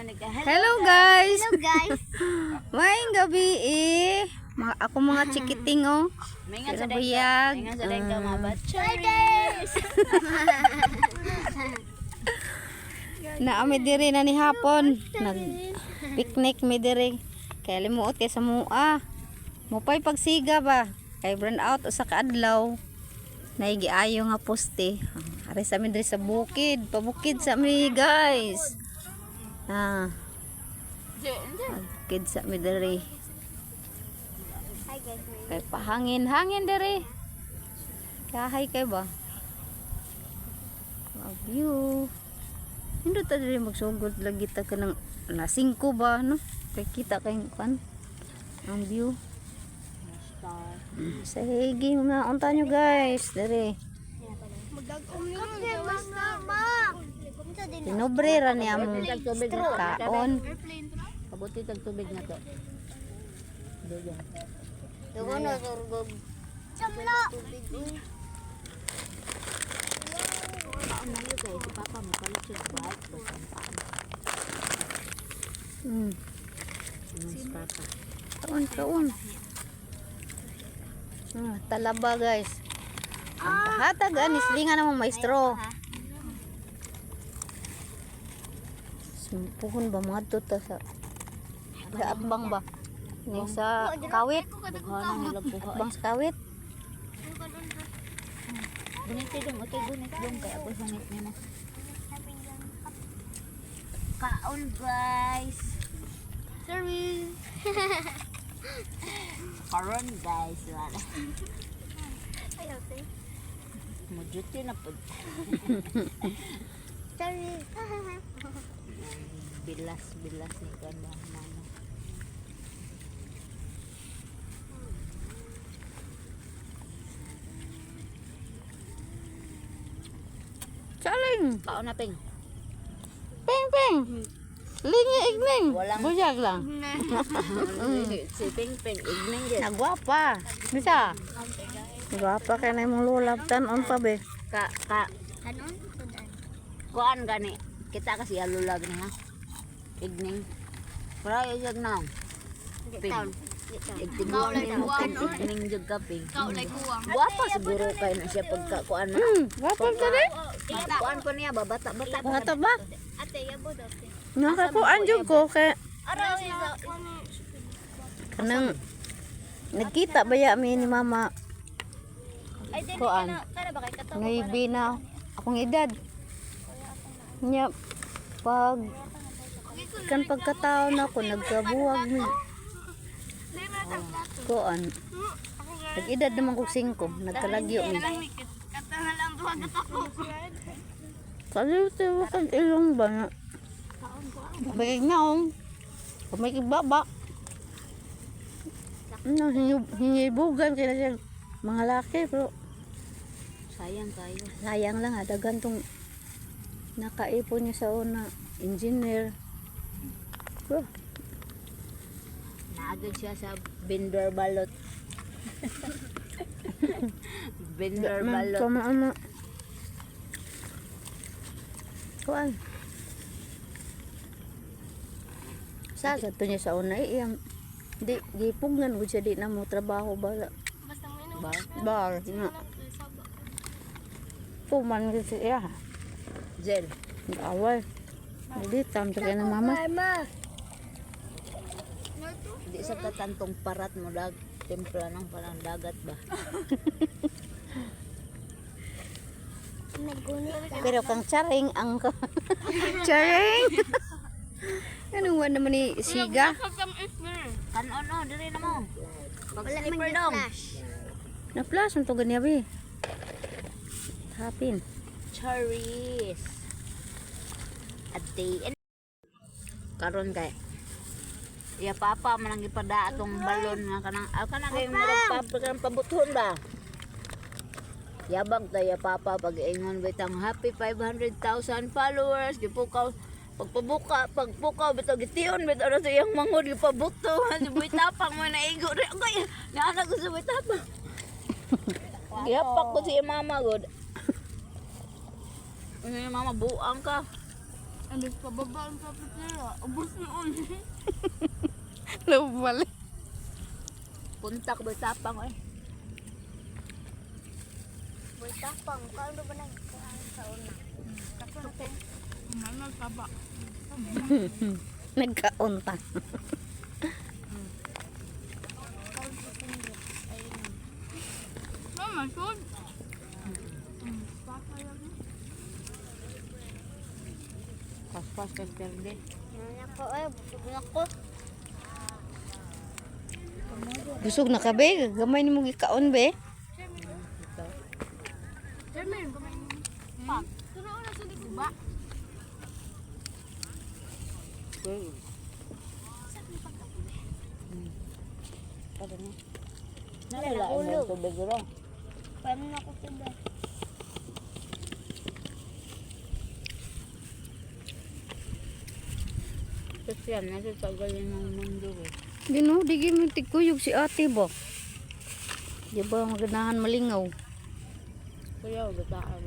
Hello guys. Hello guys. Maayong gabi eh. Mga, ako mga chikiting oh. Maingat Pero sa dengka. buyag. Maingat sa dengka mga batch. Naa mi diri na ni hapon. Nag picnic mi diri. Kay limuot kay sa mua. Mupay pagsiga ba. Kay burn out usa ka adlaw. Naigiayo nga poste. Ari sa mi diri sa bukid. Pabukid sa mi guys. Ah. Bukid sa mi diri. Hi guys. Kay pahangin, hangin diri. Kahay kay ba? Wow, view. Hindi ta diri magsugod lagi ta ka ng alas 5 ba no? Kay kita kay kan ang view. Sige mga unta nyo guys diri. Magdagom ni gawas na ma. Tinobre ra niya mo kaon. Kabuti tag tubig na to. Dugo na surgog. Chamla. Kaon na yun kay si Papa mo palit siya bike basta paan. Si Papa. Kaon kaon. Talaba guys. Ang kahatag anis linga namang maestro. Sumpuhon ba mga to ta sa atbang ba? Ni sa kawit. Daghanan nila buha. Atbang sa kawit. Gunit dong, okay gunit dong kay ako sangit niya na. Kaon guys. Sorry. Karon guys. Wala. Ayaw te. Mo duty na pud. Sorry. Bilas bilas ni kan ba mama. Chaling. Kaon na ping. Ping ping. Lingi igning. Walang- Buyag lang. Si Ping Ping igning gyud. Nagwapa. Bisa. Gwapa kay na imong lola tan-on pa be. Ka ka Kanon? kuan gani. Kita kasi alulag ni ha. Igning. Para yag na. Ping. Igtiguan ni mo ping igning jud ka ping. Guwapa siguro kay na siya pagka kuan na. Gwapa ka rin. Kuan pa niya ba bata bata pa. Bata ba? Ate, yabo daw te. Nakakuan jud ko kay Araw kanang nagkita ba ya mi ni mama Ay, dili Kuan. kana kana ba kay kato? Ngay na akong edad. Nya pag kan pagkatao na ako nagkabuwag mi. Kuan. Nag-edad naman kog 5, nagkalagyo mi. Kaliw kag ilong ba na? Kumikig naong. Kumikig baba. Ano, hinibugan kaya siya mga laki pero Sayang kayo. sayang lang ha, dagan tong nakaipon niya sa una, engineer. Oh, Naagad siya sa vendor balot. Vendor balot. Tama ama. Kuan. Sa sa to niya sa una eh, iyang di gipugnan gud siya di na mo trabaho ba Ba? bar na. Puman gud siya. Zel. Away. Hindi tam sa kay mama. Mama. Di sa katantong parat mo dag timpla ng parang dagat ba. Nagunit. Pero kang charing ang charing. Anong wa naman ni siga? Kanon no, diri na mo. Pag Wala man slipper yung dong. flash. Na-flash ang to ganyan be. Hapin. Cherries. At karon kay Ya papa man ang gipada atong balon nga kanang ah, kanang kay murag papa kanang pabuthon ba. Yabag ta ya papa pag ingon bitang happy 500,000 followers gipukaw pagpabuka pagpukaw bitaw gtion bitaw na sa iyang mangod gipabuto si Boy Tapang man naigo ri kay naana ko sa Boy Tapang. Gihapak ko si mama god. Ano yung mama buang ka. Ano pababa ang kapitera? Ubos na ulit. Lubal. Punta ko tapang eh. Boy tapang, kaano ba nang kuan sa una? Kato. Ano taba? Nagkaunta. Mama, sud. Paspas kag perde. Ako ay busog na ko. Busog na ka be. Gamay nimo gikaon be. Pa. Turo na sa ba? Nalala mo tubig ro. Paano na ko tubig? Kasi yan, nasa tagal ng mundo eh. Gino, di gyud mo tigkuyog si ate ba. Di ba maganahan malingaw. Kuya, bataan.